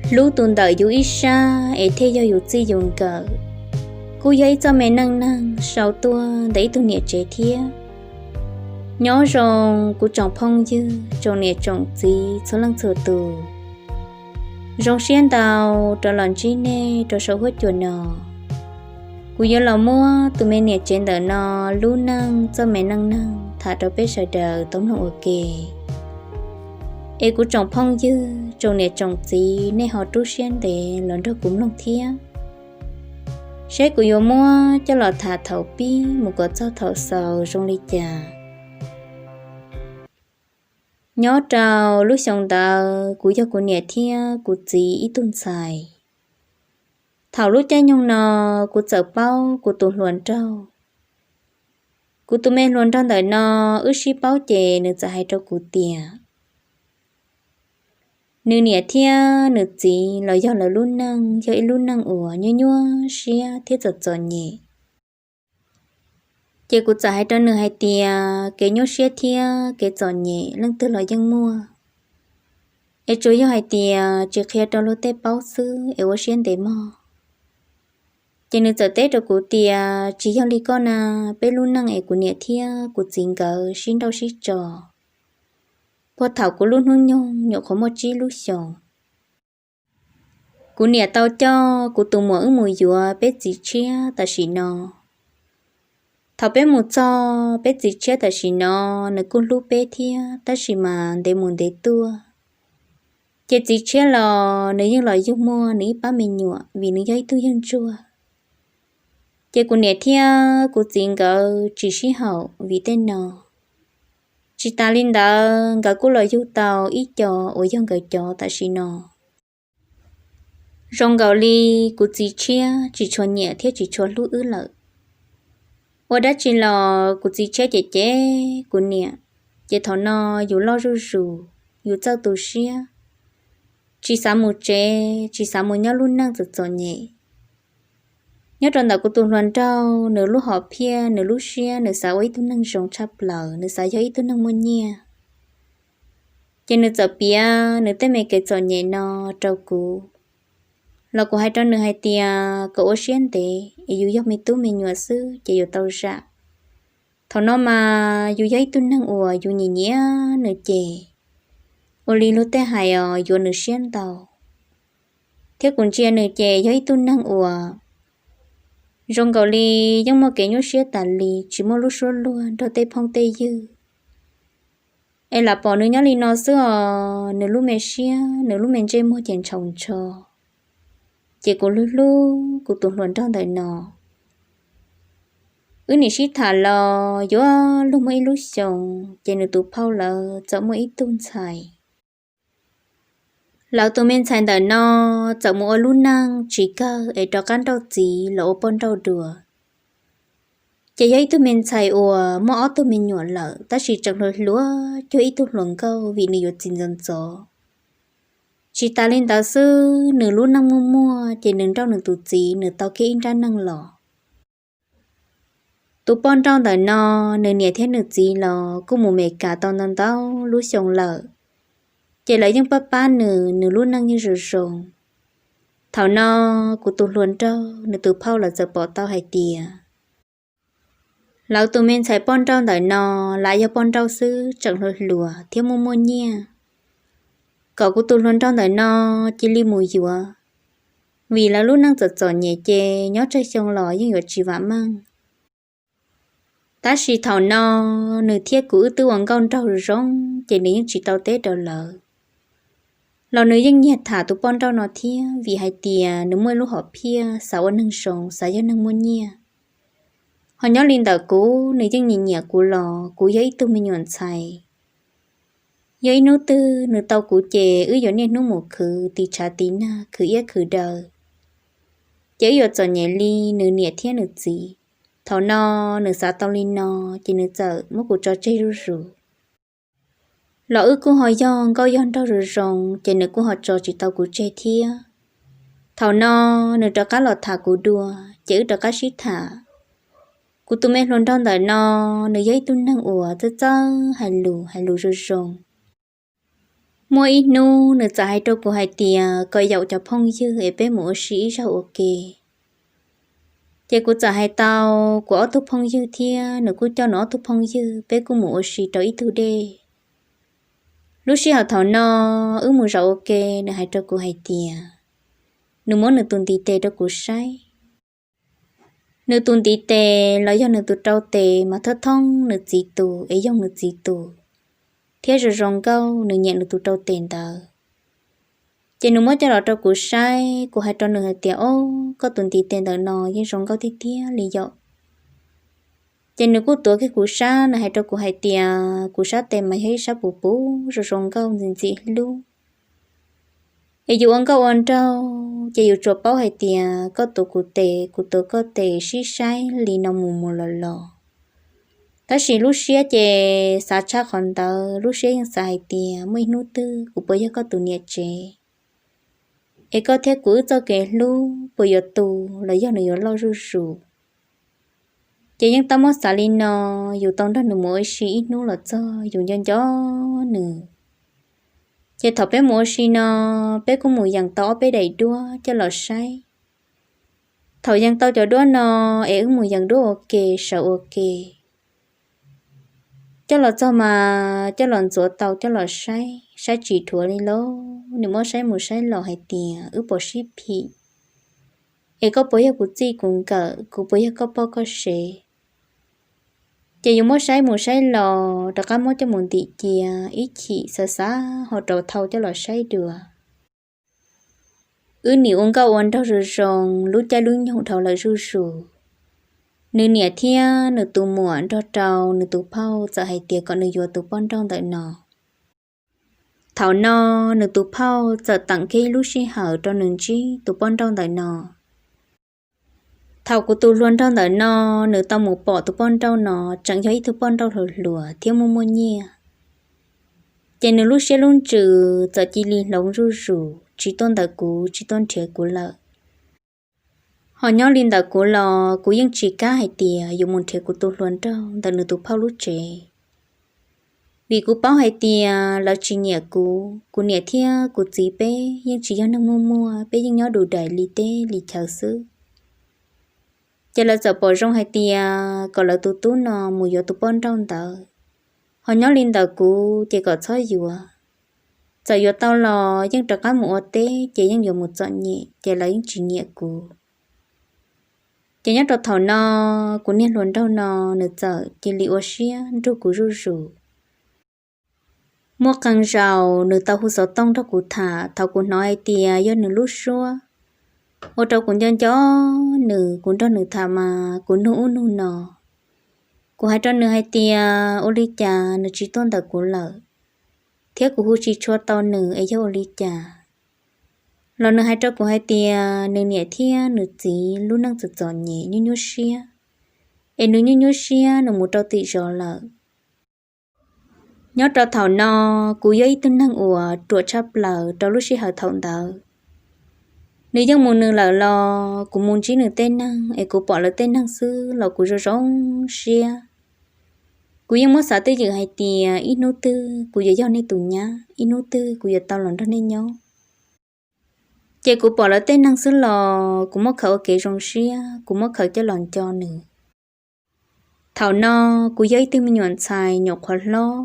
Hlub tus ntawm yus ib sab es thiaj yog yus txij yus nkawm, kuj yog ib txoj me neej neeg sau tuaj ntawm ib tug niam tsev thiab. Nyob zoo kuv tsoom phooj ywg, tsoom niam tsoom txiv txhua leej txhua tus. Zoo siab ntau rov los ntsib nej rau saum huab cua no. Kuv yuav los muab tus me niam tsev ntawm no lub neej txoj me neej neeg tham rau peb sawv daws tau mloog ua ke. Es kuv tsoom phooj ywg, tsoom niam tsoom txiv, nej ho rub siab ntev los nrog kuv mloog thiab, seb kuv yuav muab coj los tham thaum pib mus kom txog thaum xaus zoo li cas. Nyob rau lub xyoo ntawd kuv yog kuv niam thiab kuv txiv ib tug ntxhais. Thaum lub caij nyoog no kuv txawm paub kuv tus hluas nraug. Kuv tus me hluas nraug ntawm no wb sib paub ces nws txawm hais rau kuv tias nws niam thiab nws txiv los yog lawv lub neej yog ib lub neej uas nyuaj nyuaj siab thiab txom txom nyem. Ces kuv txawm hais rau nws hais tias kev nyuaj siab thiab kev txom nyem leej twg los yeej muaj, es tsuas yog hais tias tsis qhia rau luag tej paub xwb es ua siab ntev mog. Ces nws txawm teb rau kuv tias tsis yog li koj na, peb lub neej es kuv niam thiab kuv txiv nkawd sib nrauj sib tso puag thaum kuv lub hnub nyoog nyuam qhuav muaj tsib lub xyoos. Kuv niam tau coj kuv tus muam wb mus yuav peb txiv tshiab tam sim no. Thaum peb mus txog peb txiv tshiab tam sim no, nws kuj hlub peb thiab tab sis mas ntev mus ntev tuaj, ces txiv tshiab los nws yeej los yug muaj nws ib pab me nyuam vim nws yog ib tug yawg ntsuag. Ces kuv niam thiab kuv txiv nkawd tsis sib haum vim tej no. Tsis tas li ntawd nkawd kuj los yug tau ib co uas yog nkawd cov tam sim no. Zoo nkaus li kuv txiv tshiab tsis tshua nyiam thiab tsis tshua hlub wb lawm. Ua dab tsi los kuv txiv tshiab cem cem kuv niam, ces thaum no yus loj zuj zus, yus txawj tu siab, tsis xav mus tsev, tsis xav mus nyob lub neej txom txom nyem. Nyob rau ntawm kuv tus hluas nraug, nws lub hom phiaj, nws lub siab, nws xav ua ib tug neeg zoo tshaj plaws, nws xav yog ib tug neeg muaj nyiaj. Ces nws txawm piav nws tej me kev txom nyem no rau kuv, los kuv hais rau nws hais tias kom ua siab ntev es yus yog me tub me nyuam xwb ces yuav tau zam. Thaum no mas yus yog ib tug neeg uas yus nyiam nyiam nws ces ua li luag tej hais os, yuav nws siab ntau. Thiab kuv ntsia nws ces yog ib tug neeg uas zoo nkaus li yeej muaj kev nyuaj siab tas li, tsis muaj lub suab luag nrog tej phooj tej ywg. Es lam pom nws nyob li no xwb os, nws lub me siab, nws lub me ntsej muag ces ntshaus ntsho. Ces kuv hlub hlub kuv tus hluas nraug ntawm no. Wb nim sib tham los yuav luag muaj ib lub xyoos, ces nws tus phauj lawv txawm muaj ib tug ntxhais. Lawv tus me ntxhais ntawm no txawm mus ua lub neej tsis kawg es rov qab nrauj txiv los ua poj nrauj dua. Ces yog ib tug me ntxhais uas muaj ob tug me nyuam lawm tab sis tseem hluas hluas cuag ib tug hluas nkauj vim nws yuav txiv ntxov ntxov. Tsis tas li ntawd xwb, nws lub neej muaj muaj ces nws nrauj nws tus txiv nws tau kiag ib nrab neej los. Tus poj nrauj ntawm no, nws niam thiab nws txiv los kuj mus Mes Kas tau ntau ntau lub xyoo lawm, ces lawv yeej pab pab nws, nws lub neej yeej zoo zoo. Thaum no, kuv tus hluas nraug nws tus phauj lawv txawm pom tau hais tias lawv tus me ntxhais poj nrauj ntawm no, lam yog poj nrauj xwb tseem hluas hluas thiab muaj muaj nyiaj, kom kuv tus hluas nraug ntawm no cia li mus yuav, vim lawv lub neej txom txom nyem ces nyob tsawg xyoo los yeej yuav tsis vam meej. Tab sis thaum no, nws thiab kuv wb twb ua nkauj nraug zoo, ces nws yeej tsis tau teb rau lawv. Los nws yeej nyiag tham tus poj nrauj no thiab vim hais tias nws muaj ib lub hom phiaj xav ua neeg zoo, xav yog neeg muaj nyiaj. Ho nyob li ntawm kuv, nws yeej nyiam nyiam kuv los kuv yog ib tug me nyuam ntxhais. Yog ib hnub twg nws tau kuv ces wb yuav niaj hnub mus khwv tiv tshav tiv nag, khwv iab khwv daw, ces wb yuav txom nyem li nws niam thiab nws txiv. Thaum no, nws xav tau li no, ces nws txawm muab kuv tso tseg zuj zus. Los wb kuj ho yog nkauj yog nraug zoo zoo, ces nws kuj ho tso tsis tau kuv tseg thiab. Thaum no, nws rov qab los tham kuv dua, ces wb rov qab sib tham. Kuv tus me hluas nraug ntawm no, nws yog ib tug neeg uas txawj txawj hais lus, hais lus zoo zoo. Muaj ib hnub nws txawm hais rau kuv hais tias kom yaum cov phooj ywg es peb mus ua si ib zaug ua ke. Ces kuv txawm hais tau kuv ob tug phooj ywg thiab nws kuj coj nws ob tug phooj ywg, peb kuj mus ua si rau ib tug dej. Lub sij hawm thaum no wb mus zaum ua ke, nws hais rau kuv hais tias nws muab nws tus ntiv tes rau kuv saib. Nws tus ntiv tes los yog nws tus rau tes mas thoob thoob nws txiv tus es yoog nws txiv tus, thiab zoo zoo nkauj, nws nyiam nws tus rau tes ntawd. Ces nws muab coj los rau kuv saib, kuv hais rau nws hais tias, Ob, koj tus ntiv tes ntawm no yeej zoo nkauj tiag tiag li yom. Ces nws kuj tuav kiag kuv sab, nws hais rau kuv hais tias, Kuv sab tes mas yog ib sab puv puv zoo zoo nkauj ntxim ntxim hlub. Es yus ua nkauj ua nraug ces yus tsuas paub hais tias koj tuav kuv tes, kuv tuav koj tes, sib saib li no mus mus los los. Tab sis lub siab ces xav tshaj qhov ntawd, lub siab yeej xav hais tias muaj ib hnub twg kuv puas yog koj tus niam tsev, es koj thiab kuv wb txoj kev hlub puas yuav tu los yog nws yuav loj zuj zus. Ces yeej tau muab xav li no, yus tau nrog nws mus ua si ib hnub los txog yus nco nco nws. Ces thaum peb mus ua si no, peb kuj mus yees tau ob peb daim duab coj los saib. Thaum yees tau cov duab no, es wb mus yees duab ua ke, sawv ua ke. Coj los txog mas coj los ntxuav tau coj los saib, saib tsis dhuav li lauj. Nws muab saib mus saib los hais tias wb puas sib phim, es koj puas yog kuv txij kuv nkawm, kuv puas yog koj poj koj sev. Ces yus muab saib mus saib los rov qab muab coj mus ntim cia, ib chim xav xav ho rau thau coj los saib dua. Wb nim ua nkauj ua nraug zoo zoo lub caij lub nyoog dhau lawm zuj zus. Nws niam thiab nws tus muam nrog rau nws tus phauj txawm hais tias kom nws yuav tus poj nrauj ntawm no. Thaum no nws tus phauj txawm teem kiag ib lub sij hawm rau nws ntsib tus poj nrauj ntawm no. Thaum kuv tus hluas nraug ntawm no, nws tau mus pom tus poj nrauj no tseem yog ib tug poj nrauj hluas hluas thiab muaj muaj nyiaj, ces nws lub siab lub ntsws txawm cia li hloov zuj zus, tsis tuaj ntawm kuv, tsis tuaj nrhiav kuv lawm. Ho nyob li ntawm kuv los kuv yeej tsis kam hais tias yuav mus nrhiav kuv tus hluas nraug ntawm nws tus phauj lub tsev, vim kuv paub hais tias lawv tsis nyiam kuv. Kuv niam thiab kuv txiv peb yeej tsis yog neeg muaj muaj, peb yeej nyob du dais li teb li chaw xwb. Ces lawv txawm pom zoo hais tias kom lawv tus tub no mus yuav tus poj nrauj ntawd, ho nyob li ntawm kuv ces kom txhob yuav. Txawm yuav tau los yeej rov qab mus ua teb ces yeej yuav mus txom nyem, ces lawv yeej tsis nyiam kuv. Ces nyob rau thaum no, kuv niag hluas nraug no nws txawm cia li ua siab nrug kuv zuj zus. Muaj qee zaus nws tau hu xov tooj nrog kuv tham, thaum kuv hnov hais tias yog nws lub suab, ua rau kuv nco nco nws, kuv nrog nws tham mas kuv nug ub nug no. Kuv hais rau nws hais tias ua li cas nws tsis tuaj ntawm kuv lawm, thiab kuv hu tsis tshua tau nws es yog ua li cas. Los nws hais rau kuv hais tias nws niam thiab nws txiv lub neej txom txom nyem nyuaj nyuaj siab, es nws nyuaj nyuaj siab nws mus rau tim zos lawm. Nyob rau thaum no, kuv yog ib tug neeg uas ruam tshaj plaws rau lub sij hawm thaum ntawd. Nws yeej mus nws lawm los kuv mus ntsib nws tej neeg es kuv pom lawv tej neeg xwb los kuv zoo zoo siab. Kuv yeej muab xav twj ywm hais tias ib hnub twg kuv yuav yog nej tus nyab, ib hnub twg kuv yuav tau los nrog nej nyob. Ces kuv pom lawv tej neeg xwb los kuv muab khaws ua kev zoo siab, kuv muab khaws coj los nco nws. Thaum no, kuv yog ib tug me nyuam ntxhais nyuam qhuav hlob.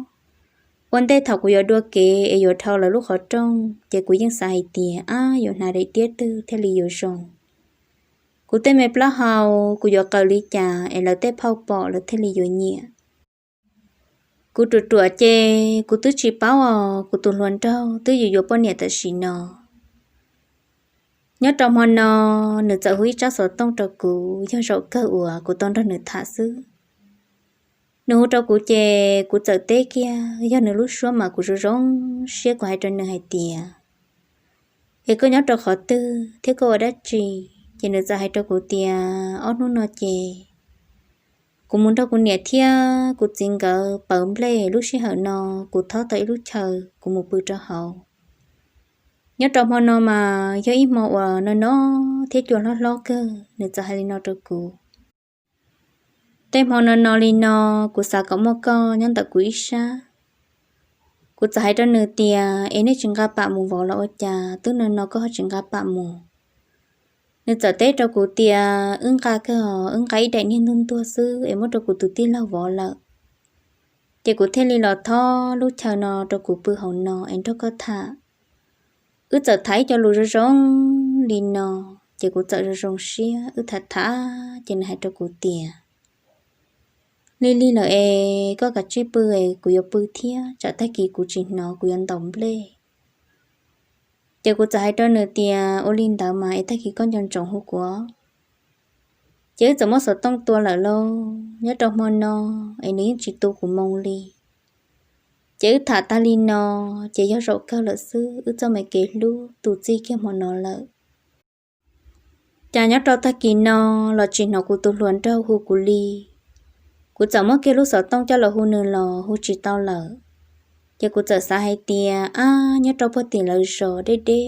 Ua ntej thaum kuv yuav dua kev es yuav dhau lawv lub qhov rooj, ces kuv yeej xav hais tias ab yuav hnav daim tiab twg thiaj li yuav zoo. Kuv tej me plaub hau, kuv yuav qaws li cas es lawv tej phauj pom lawv thiaj li yuav nyiam. Kuv ruam ruam ces kuv twb tsis paub os, kuv tus hluas nraug twb yuav yuav poj niam tam sim no. Nyob rau hmo no, nws txawm hu ib tsab xov tooj rau kuv, yog zaum kawg uas kuv tau nrog nws tham xwb. Nws hu rau kuv ces kuv txawm teb kiag, yog nws lub suab mas kuv zoo zoo siab, kuv hais rau nws hais tias, es koj nyob rau qhov twg thiab koj ua dab tsi? Ces nws txawm hais rau kuv tias ob hnub no ces kuv mus nrog kuv niam thiab kuv txiv nkawd pawv nplej, lub sij hawm no kuv thob tau ib lub chaw kuv mus pw rau hauv. Nyob rau hmo no mas yog ib hmo uas no no thiab cua hlob hlob kawg, nws txawm hais li no rau kuv. Tej hmo no no li no, kuv xav kom muaj koj nyob ntawm kuv ib sab. Kuv txawm hais rau nws tias, Es nej tsis nqa pam mus vov los ua cas twb no no koj ho tsis nqa pam mus? Nws txawm teb rau kuv tias, Wb nqa kawg, wb nqa ib daim niag ntug ntuag xwb es muab rau kuv tus tij laug vov lawm. Ces kuv thiaj li los thob lub chaw no rau kuv pw hauv no es nrog koj tham. Wb txawm tham ib co lus zoo zoo li no, ces kuv txawm zoo zoo siab, wb tham tham ces nws hais rau kuv tias, Lig lig lawm es koj kav tsij pw es kuv yuav pw thiab, tsam tag kis kuv tsis hnov kuv yuav ntaus nplej. Ces kuv txawm hais rau nws tias, Ua li ntawd mas es tag kis koj nco ntsoov hu kuv. Ces wb txawm muab xov tooj tua lawm lauj, nyob rau hmo no es nws yeej tsis tu kuv moo li. Ces wb tham tag li no, ces yog zaum kawg lawm xwb, wb txoj me kev hlub tu txij kiag hmo no lawm. Cas nyob rau tag kis no los tsis hnov kuv tus hluas nraug hu kuv li. Kuv txawm muab kiag lub xov tooj coj los hu nws los hu tsis tau lawm. Ces kuv txawm xav hais tias, Ab, nyob rau puag tim lawv zos deb deb,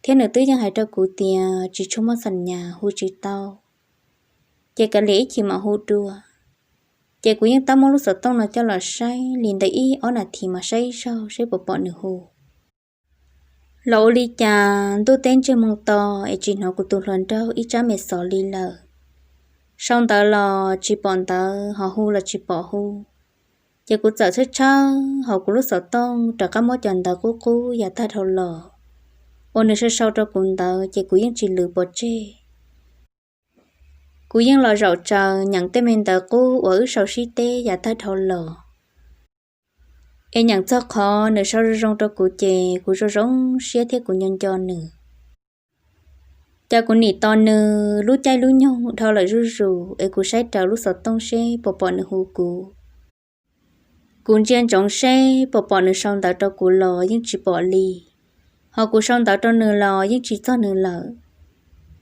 thiab nws twb yeej hais rau kuv tias tsis tshua muaj xam nyas hu tsis tau, ces kav liam ib chim mam hu dua. Ces kuv yeej tab muab lub xov tooj no coj los saib li ntawm ib ob nas this mas saib ib zaug seb puas pom nws hu. Los ua li cas ntuj teb ntseg moog to es tsis hnov kuv tus hluas nraug ib tsab me xov li lawm. Sau ntawv los tsis pom ntawv, ho hu los tsis pom hu. Ces kuv txawm tshawb tshawb hauv kuv lub xov tooj rov qab muab cov ntawv qub qub yav tag dhau los uas nws sau sau rau kuv ntawd, ces kuv yeej tsis lwv pov tseg. Kuv yeej los zaum tsaws nyeem tej me ntawv qub uas wb sau sib teb yav tag dhau los, es nyeem txog qhov nws sau zoo zoo rau kuv ces kuv zoo zoo siab thiab kuv nco nco nws. Ces kuv nim tos nws lub caij lub nyoog dhau lawm zuj zus es kuv saib raws lub xov tooj seb puas pom nws hu kuv. Kuv ntsia ntsoov seb puas pom nws sau ntawv rau kuv los yeej tsis pom li, ho kuv sau ntawv rau nws los yeej tsis txog nws lawm.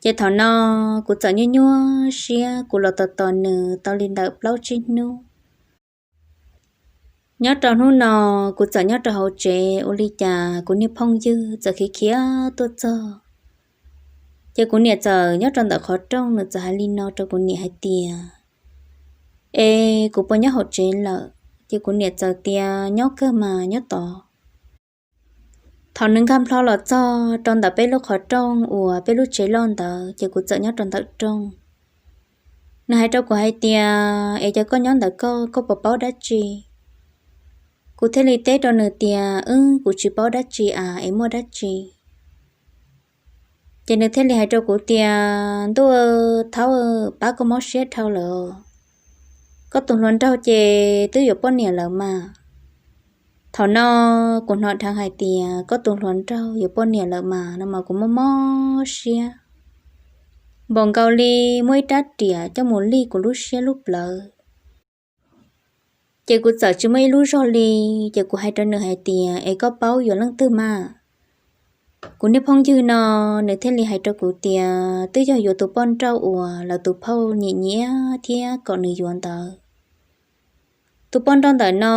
Ces thaum no kuv txawm nyuaj nyuaj siab, kuv los tos tos nws tau li ntawm plaub tsib hnub. Nyob rau hnub no, kuv txawm nyob rau hauv tsev, ua li cas kuv niag phooj ywg txawm khiav khiav tuaj txog. Ces kuv niam txawm nyob rau ntawm qhov rooj, nws txawm hais li no rau kuv niam hais tias, Es kuv puas nyob hauv tsev lawm? Ces kuv niam txawm tias, Nyob kawg mas, nyob tod. Thaum nws nkag nplho los txog rau ntawm peb lub qhov rooj uas peb lub tsev loj ntawd, ces kuv txawm nyob rau ntawm rooj. Nws hais rau kuv hais tias, Es cov koj nyob ntawm koj, koj puas paub dab tsi? Kuv thiaj li teb rau nws tias, Wb, kuv tsis paub dab tsi as, es muaj dab tsi? Ces nws thiaj li hais rau kuv tias, Ntuj, Thaub, pab koj mob siab dhau lawm. Koj tus hluas nraug ces twb yuav poj niam lawm mas. Thaum no kuv hnov dheev hais tias koj tus hluas nraug yuav poj niam lawm mas no mas kuv mob mob siab npaum nkaus li muaj ib rab riam coj mus lij kuv lub siab lub plawv. Ces kuv txawm tsis muaj ib lub zog li, ces kuv hais rau nws hais tias, Es koj paub yuav leej twg mas? Kuv niag phooj ywg no, nws thiaj li hais rau kuv tias, Twb yog yuav tus poj nrauj uas lawv tus phauj nyiam nyiam thiab kom nws yuav ntawd. Tus poj nrauj ntawm no,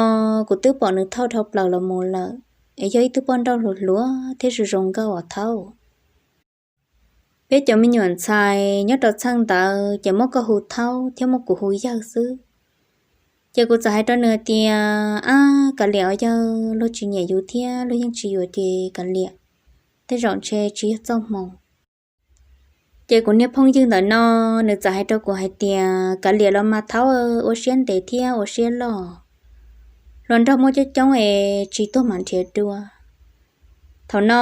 kuv twb pom nws thauj dhau plaws los mus lawm, es yog ib tug poj nrauj hluas hluas thiab zoo zoo nkauj os Thaub. Peb cov me nyuam ntxhais nyob rau txheej ntawd ces muab koj hu Thaub thiab muab kuv hu Yawg xwb. Ces kuv txawm hais rau nws tias, Ab, kav liam os Yawg, luag tsis nyiam yus thiab luag yeej tsis yuav ces kav liam, tej zaum ntshe tsis yog txoj hmoo. Ces kuv niag phooj ywg ntawm no, nws txawm hais rau kuv hais tias, Kav liam los mas Thaub, ua siab ntev thiab ua siab loj. Hluas nraug muaj coob coob es tsis tuag mam nrhiav dua. Thaum no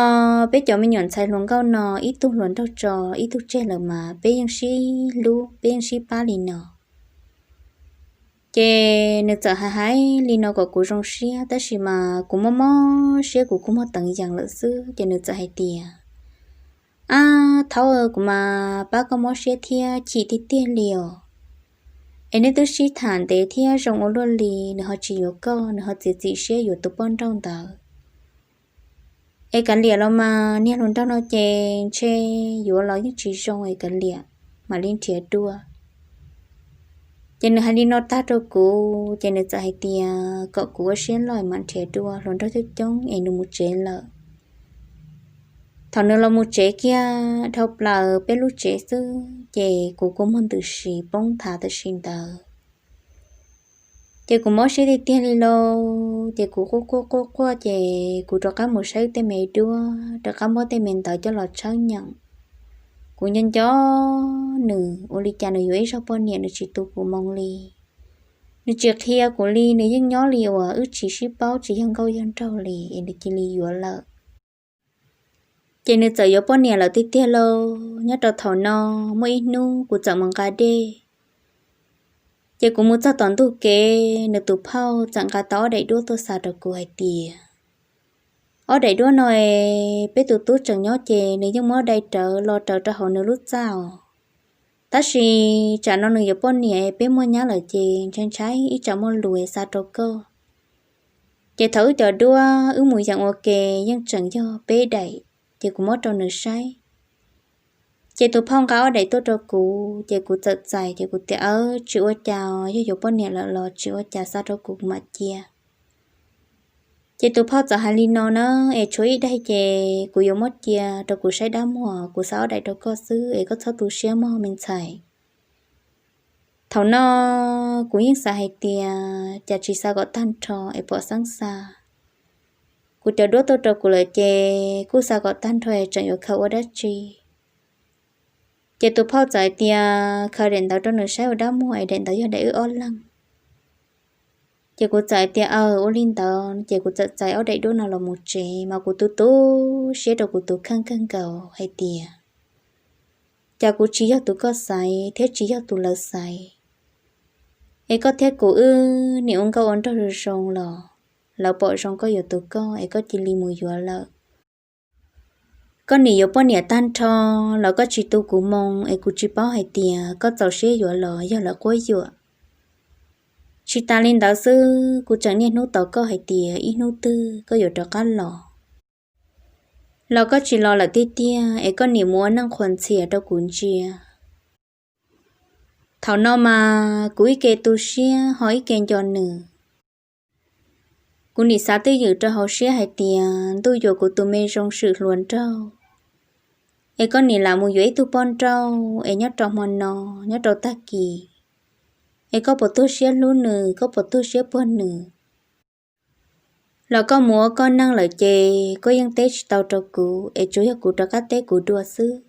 peb cov me nyuam ntxhais hluas nkauj no ib tug hluas nraug tso ib tug tseg lawm mas peb yeej sib hlub peb yeej sib pab li no. Ces nws txawm hais hais li no kom kuv zoo siab, tab sis mas kuv mob mob siab kuv kuj muag teev yees lawm xwb. Ces nws txawm hais tias, Ab Thaub, kuv mas pab koj mob siab thiab chim tiag tiag li os. Es nej twb sib tham ntev thiab zoo ua luaj li, nws ho tsis yuav koj, nws ho txiav txim siab yuav tus poj nrauj ntawd. Es kav liam los mas, niag hluas nraug no ces ntshe yuav los yeej tsis zoo, es kav liam mam li nrhiav dua. Ces nws hais li no tag rau kuv ces nws txawm hais tias kom kuv ua siab loj mam nrhiav dua, hluas nraug coob coob es nws mus tsev lawm. Thaum nws los mus tsev kiag dhau plaws peb lub tsev xwb ces kuv kua muag ntws si poob nthav tam sim ntawd. Ces kuv mob siab tiag tiag li lauj, ces kuv quaj quaj quaj quaj ces kuv rov qab mus saib tej me duab, rov qab muab tej me ntawv coj los tshawb nyeem. Kuv nco nco nws, ua li cas nws yuav ib zaug poj niam nws tsis tu kuv moo li. Nws tsis qhia kuv li, nws yeej nyob li uas wb tsis sib paub tsis yog nkauj yog nraug li es nws cia li yuav lawm. Ces nws txawm yuav poj niam lawm tiag tiag lauj. Nyob rau thaum no, muaj ib hnub kuv txawm mus nqa dej, ces kuv mus txog tom ntug kev, nws tus phauj txawm nqa tau ob daim duab tuaj xa rau kuv hais tias, ob daim duab no es peb tus tub tseem nyob ces nws yeej muab dai rawv los raws rau hauv nws lub txaj os. Tab sis tsam no nws yuav poj niam es peb muaj nyab lawm ces ntshai ntshai ib tsam muaj lus xa rau koj. Ces thaum wb cov duab wb mus yeem ua ke yeej tseem yog peb daim, ces kuv muab rau nws saib. Ces tus phauj nqa ob daim tuaj rau kuv, ces kuv txawm txais, ces kuv tias, Aw, tsis ua cas, yog yuav poj niam lawm los tsis ua cas, xa rau kuv mam cia. Ces tus phauj txawm hais li no na, Es tshuav ib daim ces kuv yuav muab cia rau kuv saib dab muag, kuv xa ob daim rau koj xwb es koj txhob tu siab mog me ntxhais. Thaum no kuv yeej xav hais tias cas tsis xa kom tag nrho es pom xeeb xa. Kuv cov duab tuaj rau kuv lawm ces kuj xa kom tag nrho es tseem yuav khaws ua dab tsi. Ces tus phauj txawm hais tias khaws daim ntawv rau nws saib ua dab muag es daim ntawv yog daim wb ob leeg. Ces kuv txawm hais tias, Aw, ua li ntawd. Ces kuv txawm txais ob daim duab no los mus tsev, mas kuv tu tu siab rau kuv tus kheej kawg nkaus hais tias cas kuv tsis yog tus koj xaiv thiab tsis yog tus lawv xaiv. Es koj thiab kuv wb nim ua nkauj ua nraug zoo zoo los lawv pom zoo koj yuav tus koj es koj cia li mus yuav lawm. Koj nim yuav poj niam tag nrho los koj tsis tu kuv moo es kuv tsis paub hais tias koj txaus siab yuav los yog lawv quab yuam. Tsis tas li ntawd xwb, kuv tseem niaj hnub tos koj hais tias ib hnub twg koj yuav rov qab los, los koj tsis los lawm tiag tiag es koj nim mus ua neej qhuas ntxhias rau kuv ntsia. Thaum no mas kuv ib ke tu siab ho ib ke nco nws. Kuv nim xav twj ywm rau hauv siab hais tias ntuj yuam kuv tus me zoo swm hluas nraug, es koj nim lam mus yuav ib tug poj nrauj es nyob rau hmo no, nyob rau tag kis, es koj puas tuag siab hlub nws, koj puas tuag siab puag nws, los koj mus ua koj neej lawm ces koj yeej teb tsis tau rau kuv es tsuas yog kuv rov qab teb kuv dua xwb.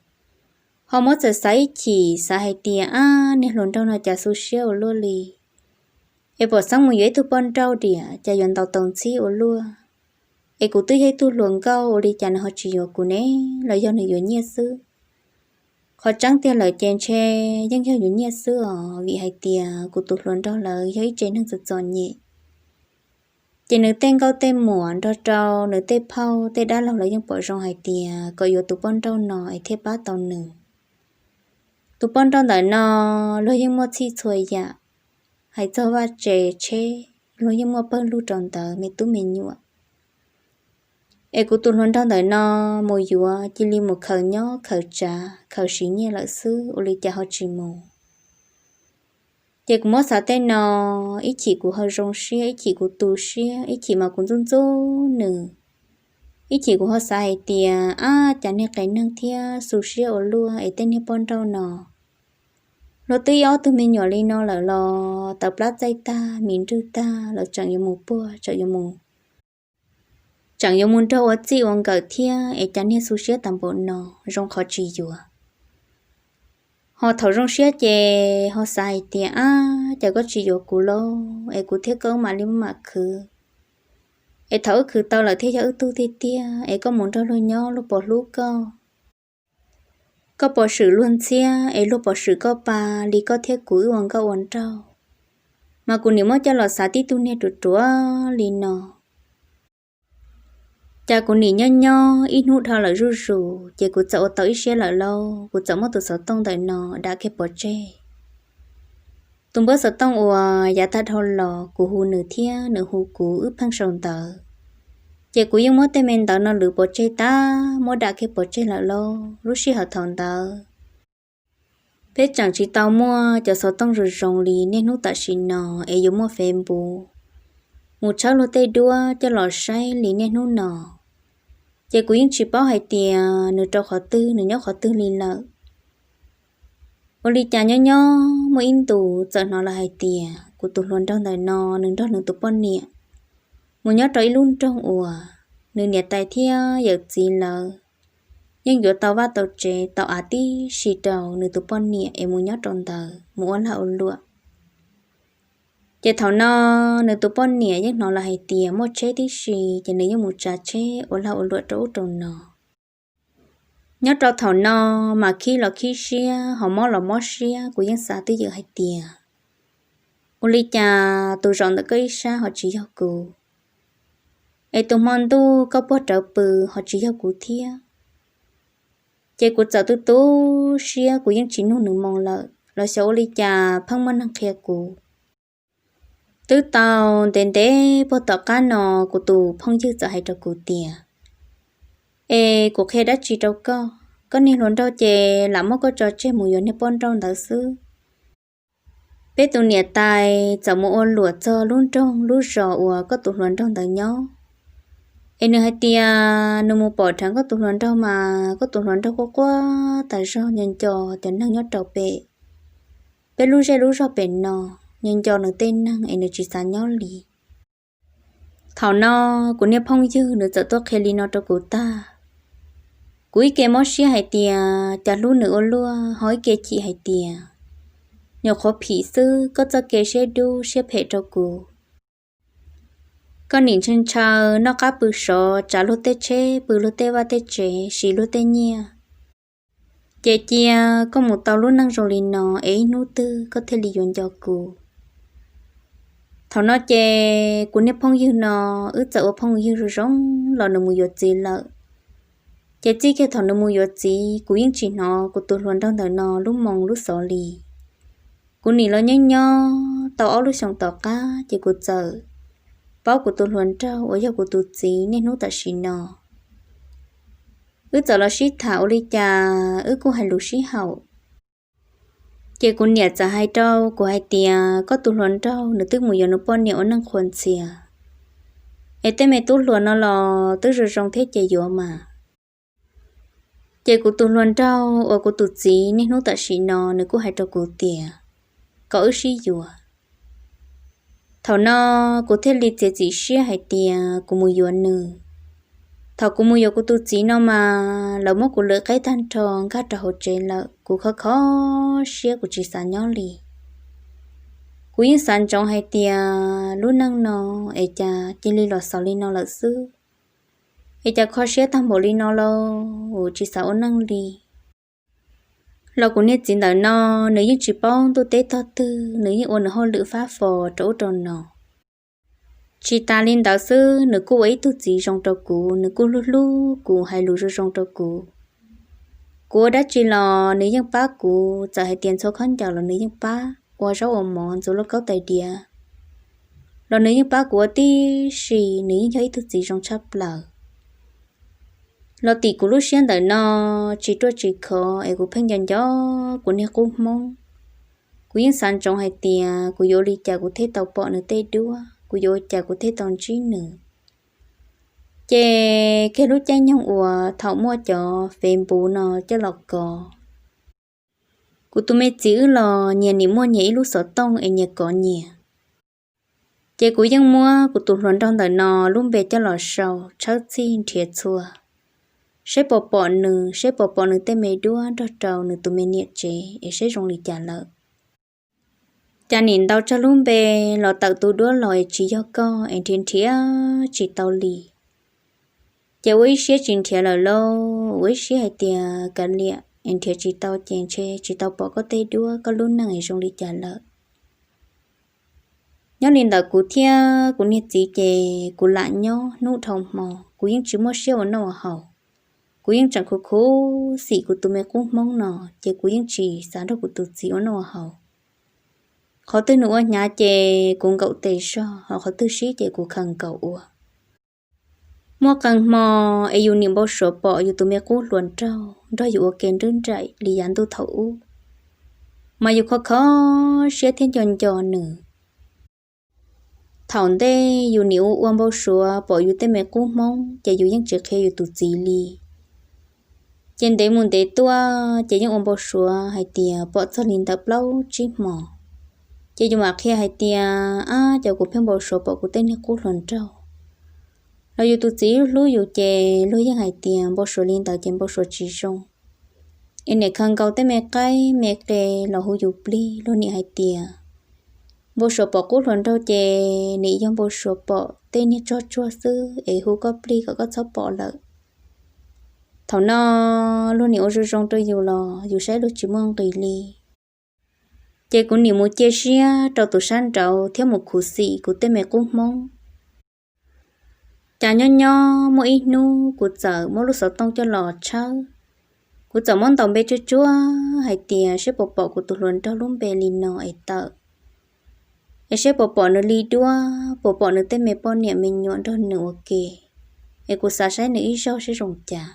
Ho muab txawm xav ib chim xav hais tias ab, niag hluas nraug no cas xu siab ua luaj li, es pom xeeb mus yuav ib tug poj nrauj diam cas yuav ntaus tau ntxhib ua luaj. Es kuv twb yog ib tug hluas nkauj ua li cas nws ho tsis yuav kuv ne, los yog nws yuav nyiaj xwb. Qhov tseeb tiag lawm ces ntshe yeej yog yuav nyiaj xwb os, vim hais tias kuv tus hluas nraug lawv yog ib tsev neeg txom txom nyem. Ces nws tej nkauj tej muam nrog rau nws tej phauj tej dab laug lawv yeej pom zoo hais tias kom yuav tus poj nrauj no es thiaj pab tau nws. Tus poj nrauj ntawm no luag yeej muaj txhij txhua yam, hais txog vaj tse tsheb luag yeej muaj pawg lug rau ntawd me tub me nyuam. Es kuv tus hluas nraug ntawm no mus yuav cia li mus khaws nyob khaws tsav khaws siv nyiaj lawm xwb, ua li cas ho tsis mus. Ces kuv muab xav tej no, ib chim kuv ho zoo siab, ib chim kuv tu siab, ib chim mas kuv ntxub ntxub nws, ib chim kuv ho xav hais tias ab, cas niag qias neeg thiab xu siab ua luaj es tej niag poj nrauj no luag twb ib ob tug me nyuam li no lawm los tawv plab txaij tag mis nrwg tag los tseem yuav mus puag, tseem yuav mus, tseem yuav mus nrog ua txij ua nkawm thiab es cas niag xu siab tas npaum no, zoo qhov tsis yuav. Ho thaum zoo siab ces ho xav hais tias ab, cas koj tsis yuav kuv lauj, es kuv thiab koj mam li mam khwv. Es thaum wb khwv tau lawm thiaj yog wb tug tiag tiag, es koj mus nrog luag nyob luag puas hlub koj, koj puas swm luag ntxhiab es luag puas swm koj pa li koj thiab kuv wb ua nkauj ua nraug. Mas kuv nim muab coj los xav tib tug niag ruam ruam li no. Cas kuv nim nyob nyob ib hnub dhau lawm zuj zus ces kuv txawm ua tau ib siab lawm lauj, kuv txawm muab tus xov tooj ntawm no dam kiag pov tseg. Tus npawb xov tooj uas yav tag dhau los kuv hu nws thiab nws hu kuv wb pheej sau ntawv, ces kuv yeej muab tej me ntawv no lwv pov tseg tag muab dam kiag pov tseg lawm lauj. Lub sij hawm thaum ntawd peb tseem tsis tau muaj cov xov tooj zoo zoo li niaj hnub tam sim no es yuav muaj Facebook mus tshawb luag tej duab coj los saib li niaj hnub no. Ces kuv yeej tsis paub hais tias nws rau qhov twg, nws nyob qhov twg li lawm. Ua li cas nyob nyob muaj ib ntus txawm hnov lawv hais tias kuv tus hluas nraug ntawm no nws nrog nws tus poj niam mus nyob rau ib lub nroog uas nws niam tais thiab yawm txiv lawv yeej yuav tau vaj tau tsev tau av tib si rau nws tus poj niam es mus nyob rau ntawd mus ua lag ua luam. Ces thaum no nws tus poj niam yeej hnov lawm hais tias muaj tsheb tib si, ces nws yeej mus tsav tsheb ua lag ua luam rau ub rau no. Nyob rau thaum no mas khib los khib siab ho mob los mob siab, kuv yeej xav twj ywm hais tias ua li cas tus zaum ntawm koj ib sab ho tsis yog kuv, es tus hmo ntuj koj puag rawv pw ho tsis yog kuv thiab. Ces kuv txawm tu tu siab, kuv yeej tsis nug nws moo lawm los xyov ua li cas pheej muaj neeg qhia kuv. Twb tau ntev ntev puag tom qab no kuv tus phooj ywg txawm hais rau kuv tias, es kuv qhia dab tsi rau koj, koj niag hluas nraug ces lam muab koj tso tseg mus yuav niag poj nrauj ntawd xwb. Peb tus niam tais txawm mus ua luam txog lub nroog lub zos uas koj tus hluas nraug ntawd nyob, es nws hais tias nws mus pom dheev koj tus hluas nraug mas koj tus hluas nraug quaj quaj tas zog, nco nco cov neeg nyob rau pem peb lub zej lub zog pem no, nco nco nws tej neeg es nws tsis xav nyob li. Thaum no kuv niag phooj ywg nws txawm tuaj qhia li no rau kuv tag, kuv ib ke mob siab hais tias cas hlub nws ua luaj, ho ib ke chim hais tias nyuam qhuav phim xwb, koj txoj kev siab dub siab phem rau kuv. Koj nim ntshaw ntshaw noj qab pw sov, tsav luag tej tsheb, pw luag tej vaj tej tsev, siv luag tej nyiaj, ces cia koj mus tau lub neej zoo li no es ib hnub twg koj thiaj li yuav nco kuv. Thaum no ces kuv niag phooj ywg no, wb txawm ua phooj ywg zoo zoo los nws mus yuav txiv lawm. Ces txij kiag thaum nws mus yuav txiv, kuv yeej tsis hnov kuv tus hluas nraug ntawm no lub moo lub xov li. Kuv nim los nyob nyob tau ob lub xyoos tom qab, ces kuv txawm paub kuv tus hluas nraug uas yog kuv tus txiv niaj hnub tam sim no. Wb txawm los sib tham ua li cas wb kuj hais lus sib haum. Ces kuv niam txawm hais rau kuv hais tias koj tus hluas nraug nws twb mus yuav nws poj niam ua neej qhuas ntxhias, es tej me tub hluas no los twb zoo zoo thiab ces yuav mas. Ces kuv tus hluas nraug uas kuv tus txiv niaj hnub tam sim no nws kuj hais rau kuv tias kom wb sib yuav. Thaum no kuv thiaj li txiav txim siab hais tias kuv mus yuav nws. Thaum kuv mus yuav kuv tus txiv no mas lawv muab kuv lwm qeb tag nrho nkag rau hauv tsev lawm, kuv khov kho siab kuv tsis xav nyob li. Kuv yeej xav ntsoov hais tias lub neej no es cas cia li los xaus li no lawm xwb, es cas kho siab tag npaum li no lauj, tsis xav ua neej li. Los kuv niag txiv ntawm no, nws yeej tsis paub ntuj teb tog twg, nws yeej ua nws hauj lwm fab fo rau ub rau no. Tsis tas li ntawd xwb, nws kuj ua ib tug txiv zoo rau kuv, nws kuj hlub hlub kuv, hais lus zoo zoo rau kuv. Kuv ua dab tsi los nws yeej pab kuv, txawm hais tias ntxhua khaub ncaws los nws yeej pab, ua zaub ua mov ntxuav lauj kaub tais diav los nws yeej pab kuv ua tib si, nws yeej yog ib tug txiv zoo tshaj plaws. Los tim kuv lub siab ntawm no tsis ruaj tsis khov es kuv pheej nco nco kuv niag qub hmoob. Kuv yeej xav ntsoov hais tias kuv yuav ua li cas kuv thiaj tau pom nws tej duab, kuv yuav ua cas kuv thiaj tau ntsib nws. Ces kiag lub caij nyoog uas thaum muaj cov Facebook no coj los kov, kuv tus me txiv wb los nyias nim muaj nyias ib lub xov tooj es nyias kov nyias. Ces kuv yeej muab kuv tus hluas nraug ntawm no lub npe coj los sau tshawb txhij nrhiav txhua, seb puas pom nws, seb puas pom nws tej me duab nrog rau nws tus me niam tsev es seb zoo li cas lawm. Cas nim ntau tsawg lub npe los tawm tus duab los es tsis yog koj es nrhiav nrhiav tsis tau li. Ces ua ib siab tsis nrhiav lawm lauj, ua ib siab hais tias kav liam es nrhiav tsis tau ces ntshe tsis tau pom koj tej duab, koj lub neej es zoo li cas lawm. Nyob li ntawd kuv thiab kuv niag txiv ces kuv lam nyob hnub dhau hmo, kuv yeej tsis muaj siab ua noj ua haus. Kuv yeej tseem khuv khuv xim kuv tus me qub hmoob no, ces kuv yeej tsis xav nrog kuv tus txiv ua noj ua haus. Qhov twg nws ua hnyav ces kuv nkaum tes zog, ho qhov twg sib ces kuv khaws nkaus ua. Muaj qee hmo es yus nim npau suav pom yus tus me qub hluas nraug nrog yus ua ke nrwb nraim li yav ntuj thaum ub, mas yus khov kho siab thiab nco nco nws. Thaum ntej yus nim ua ua npau suav pom yus tej me qub hmoob ces yus yeej tsis qhia yus tus txiv li. Ces ntev mus ntev tuaj ces yeej ua npau suav hais tias pom txog li ntawm plaub tsib hmo, Ces yus mam qhia hais tias, ab, cas kuv pheej npau suav pom kuv tej niag qub hluas nraug. Los yus tus txiv hlub yus ces luag yeej hais tias npau suav li ntawd ces npau suav tsis zoo. Es niam khaws nkaus tej me qaib me qe los hu yus plig, luag nim hais tias npau suav pom qub hluas nraug ces nim yog npau suav pom tej niag tsog tsuag xwb es hu koj plig kom koj txhob pom lawm. Thaum no luag nim ua zoo zoo rau yus los yus saib luag tsis muaj nqis li. Ces kuv nim mus cia siab rau tus sab nraud thiab mus khuv xim kuv tej me qub hmoob. Cas nyob nyob muaj ib hnub kuv txawm muab lub xov tooj coj los tshawb. Kuv txawm muab ntaus npe tsuag tsuag hais tias seb puas pom kuv tus hluas nraug lub npe li no es tawm, es seb puas pom nws li duab, puas pom nws tej me poj niam me nyuam nrog nws ua ke, es kuv xav saib nws ib zaug seb zoo cas.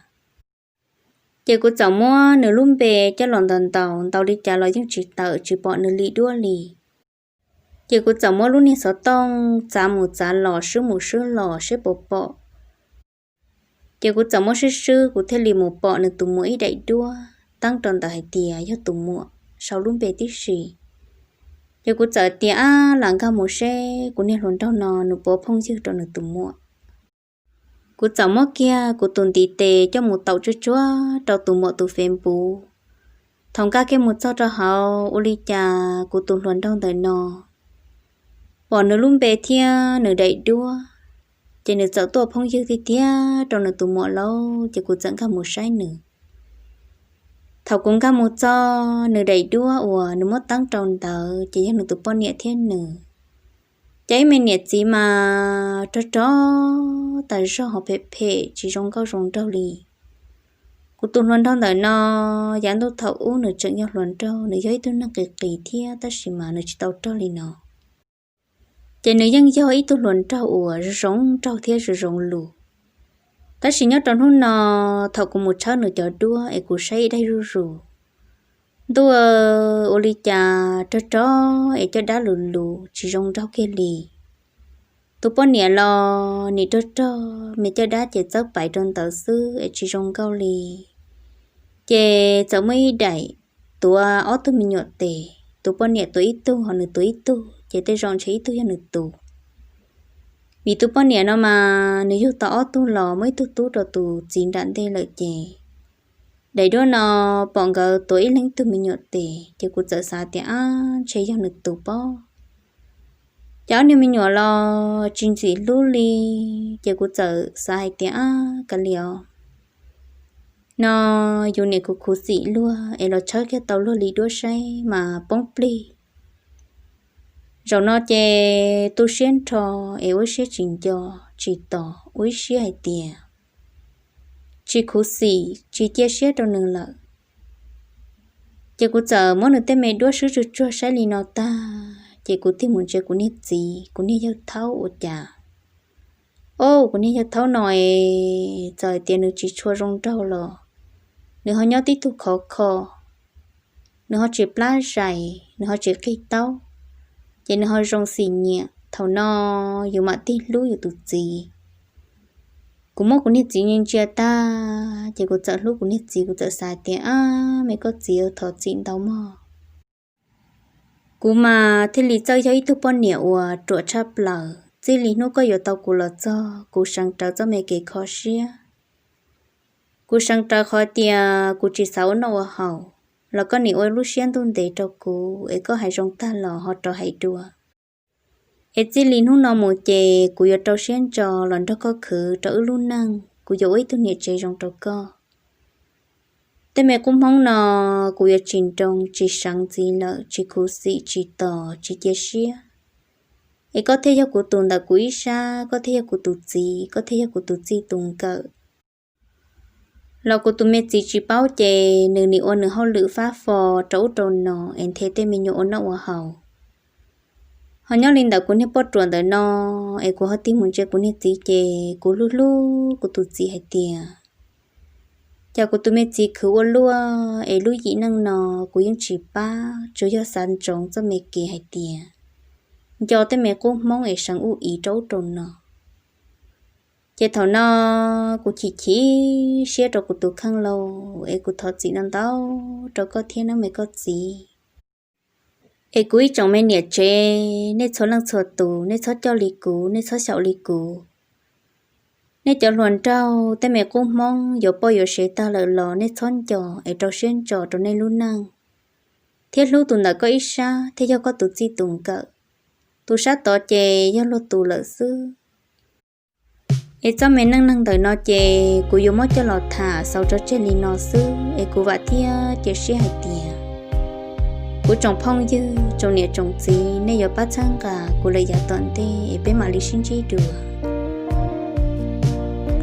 Ces kuv txawm muab nws lub npe coj los ntaus ntaus ntaus li cas los yeej tsis tawm, tsis pom nws li duab li. Ces kuv txawm muab lub niag xov tooj txav mus txav los swb mus swb los seb puas pom. Ces kuv txawm muab swb swb, kuv thiaj li mus pom nws tus muam ib daim duab teeb rau ntawd hais tias yog tus muam sau lub npe tib si. Ces kuv txawm tias, ab, lam nkag mus seb kuv niag hluas nraug no nws puas phooj ywg rau nws tus muam. Kuv txawm muab kiag kuv tus ntiv tes coj mus taum tsuag tsuag rau tus muam tus Facebook. Thaum nkag kiag mus txog rau hauv, ua li cas kuv tus hluas nraug ntawm no pom nws lub npe thiab nws daim duab, ces nws txawm tuaj phooj ywg tiag tiag rau nws tus muam lauj. Ces kuv txawm nkag mus saib nws. Thaum kuv nkag mus txog, nws daim duab uas nws muab teeb rau ntawd ces yog nws tus poj niam thiab nws. Ces ib me niam txiv mas rog rog tas zog ho phem phem tsis zoo nkauj zoo nraug li. Kuv tus hluas nraug ntawm no, yav ntuj thaum ub nws tseem yog hluas nraug, nws yog ib tug neeg qis qis thiab tab sis mas nws tsis tau rog li no. Ces nws yeej yog ib tug hluas nraug uas zoo zoo nraug thiab zoo zoo lus. Tab sis nyob rau hnub no, thaum kuv mus tshawb nws cov duab es kuv saib ib daig zuj zus, ntuj, ua li cas rog rog es caj dab lus lus tsis zoo nraug kiag li. Tus poj niam los nim rog rog, me caj dab ces txawb pais rau ntawd xwb es tsis zoo nkauj li. Ces txawm muaj ib daim tuav ob tug me nyuam tes, tus poj niam tuav ib tug ho nws tuav ib tug, ces tej zaum ntshe ib tug yog nws tus. Vim tus poj niam no mas nws yug tau ob tug los muaj ib tug tub rau tus txiv nram ntej lawm ces daim duab no pom nkawd tuav ib leeg tug me nyuam tes, ces kuv txawm xav tias, ab, ntshe yog nws tus pob. Ces ob niag me nyuam los tsis ntxim hlub li, ces kuv txawm xav hais tias, ab, kav liam os, no yus niam khuv khuv xim luag es los tshawb kiag tau luag li duab saib mas poob plig. Zaum no ces tu siab nrho es ua ib siab tsis nco tsis tos, ua ib siab hais tias tsis khuv xim tsis cia siab rau nws lawm. Ces kuv txawm muab nws tej me duab swb tsuag tsuag saib li no tag, ces kuv tig mus ntsia kuv niag txiv, kuv niag yawg thaub ua cas, o, kuv niag yawg thaub no es txawm hais tias nws tsis tshua zoo nraug los nws ho nyob tib tug khov kho, nws ho tsis plab zais, nws ho tsis qig taub, ces nws ho zoo xim nyiam. Thaum no yus mam tig hlub yus tus txiv. Kuv muab kuv niag txiv ntsia ntsia tag, ces kuv txawm hlub kuv niag txiv, kuv txawm xav tias, ab, me koj txiv, thov txim ntau mog. Kuv mas thiaj li txawj yog ib tug poj niam uas ruam tshaj plaws. Txij li hnub koj yuav tau kuv los txog, kuv seev rawv txoj me kev kho siab. Kuv seev rawv qhov tias kuv tsis xav ua noj ua haus, los koj nim ua lub siab ntuj ntev rau kuv es koj hais zoo tag los ho rov hais dua. Es txij li hnub no mus ces kuv yuav rau siab ntso los nrog koj khwv rau wb lub neej, kuv yuav ua ib tug niam tsev zoo rau koj. Tej me qub hmoob no kuv yuav tsis nroo tsis seev ntxiv lawm, tsis khuv xim tsis tos tsis cia siab. Es koj thiaj yog kuv tus ntawm kuv ib sab, koj thiaj yog kuv tus txiv, koj thiaj yog kuv tus txij tus nkawm. Los kuv tus me txiv tsis paub ces nws nim ua nws hauj lwm fab fo rau ub rau no es nthe tej me nyuam ua noj ua haus. Ho nyob li ntawm kuv niag poj ruam ntawm no, es kuv ho tig mus ntsia kuv niag txiv ces kuv hlub hlub kuv tus txiv hais tias, cas kuv tus me txiv khwv ua luaj es lub yim neej no kuv yeej tsis pab, tsuas yog xav ntsoov txoj me kev hais tias nco tej me qub hmoob es seev ub i rau ub rau no. Ces thaum no kuv chim chim siab rau kuv tus kheej lauj, es kuv thov txim ntau ntau rau koj thiab nawb me koj txiv. Es kuv ib tsoom me niam tsev, nej txhua leej txhua tus, nej txhob coj li kuv, nej txhob xyaum li kuv. Nej cov hluas nraug, tej me qub Hmoob yuav poj yuav sev tag lawm los nej txhob nco es rau siab ntso rau nej lub neej, thiab hlub tus ntawm koj ib sab thiaj yog koj tus txij tus nkawm. Tus sab tod ces yog luag tus lawm xwb. Es txoj me neej neeg ntawm no ces kuv yuav muab coj los tham xaus tso tseg li no xwb, es kuv vam thiab cia siab hais tias kuv tsoom phooj ywg, tsoom niam tsoom txiv, nej yuav pab txhawb nqa kuv lawm yav tom ntej es peb mam li sib ntsib dua.